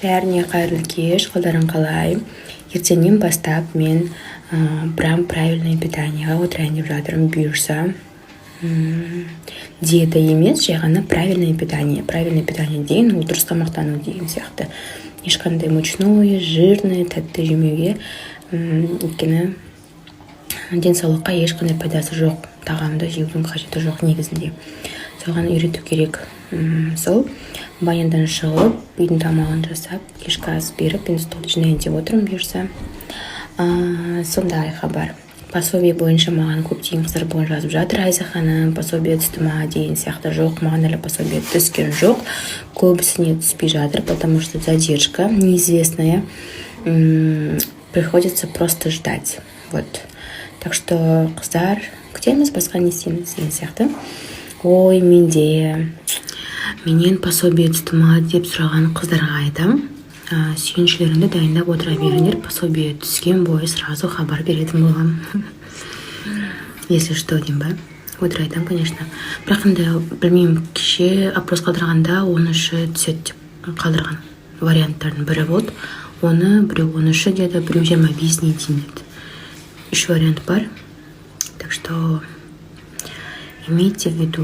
Бәріне қайырлы кеш! Қалдарың қалай? Ертеңнен бастап мен прям правильное питание ға отырайын деп жатырмын, бұйырса. Диета емес, жай ғана правильное питание. Правильное питание деген ол дұрыс тамақтану деген сияқты. Ешқандай мучное, жирное, тәтті жемеуге, өйткені денсаулыққа ешқандай пайдасы жоқ тағамды жеудің қажеті жоқ негізінде. Соған үйрету керек. Сол банядан шығып, үйдің тамағын жасап, кешкі ас беріп, енді столды жинайын деп отырмын, бұйырса. Сондай хабар. Пособие бойынша маған көптеген қыздар бүгін жазып жатыр: «Айза ханым, пособие түсті ма?» деген сияқты. Жоқ, маған әлі пособие түскен жоқ. Көбісіне түспей жатыр, потому что задержка неизвестная. Приходится просто ждать, вот. Так что, қыздар, күтеміз, басқа не істейміз деген сияқты. Ой, менде менен пособие түсті ма деп сұраған қыздарға айтамын: сүйіншілеріңді дайындап отыра беріңдер, пособие түскен бойы сразу хабар беретін боламын, если что, деймін ба. Өтірік айтамын, конечно, бірақ енді білмеймін. Кеше опрос қалдырғанда 13-і түседі деп қалдырған варианттардың бірі болды. Оны біреу 13-і деді, біреу 25-іне дейін деді. Үш вариант бар, так что имейте в виду.